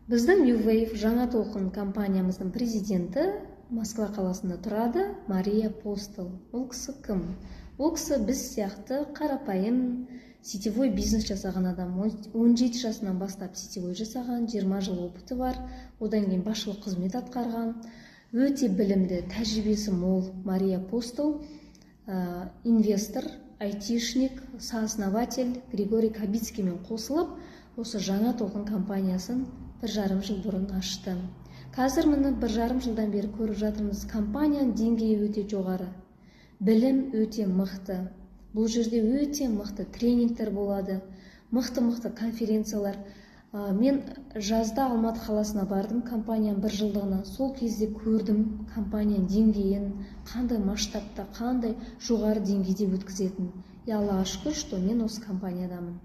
Біздің New Wave, Жаңа толқын компаниямыздың президенті Москва қаласында тұрады, Мария Постол. Ол кісі кім? Ол кісі біз сияқты қарапайым сетевой бизнес жасаған адам. 17 жасынан бастап сетевой жасаған, 20 жыл опыты бар, одан кейін басшылық қызмет атқарған, өте білімді, тәжірибесі мол Мария Постол, инвестор, айтишник, сооснователь Григорий Кабицкиймен қосылып, осы Жаңа толқын компаниясын 1,5 жыл бұрын ашты. Қазір, міне, 1,5 жылдан бері көріп жатырмыз, компанияның деңгейі өте жоғары, білім өте мықты. Бұл жерде өте мықты тренингтер болады, мықты мықты конференциялар. Мен жазда Алматы қаласына бардым компанияның бір жылдығына. Сол кезде көрдім компанияның деңгейін, қандай масштабта, қандай жоғары деңгейде өткізетінін. И Аллаға шүкір, что мен осы компаниядамын.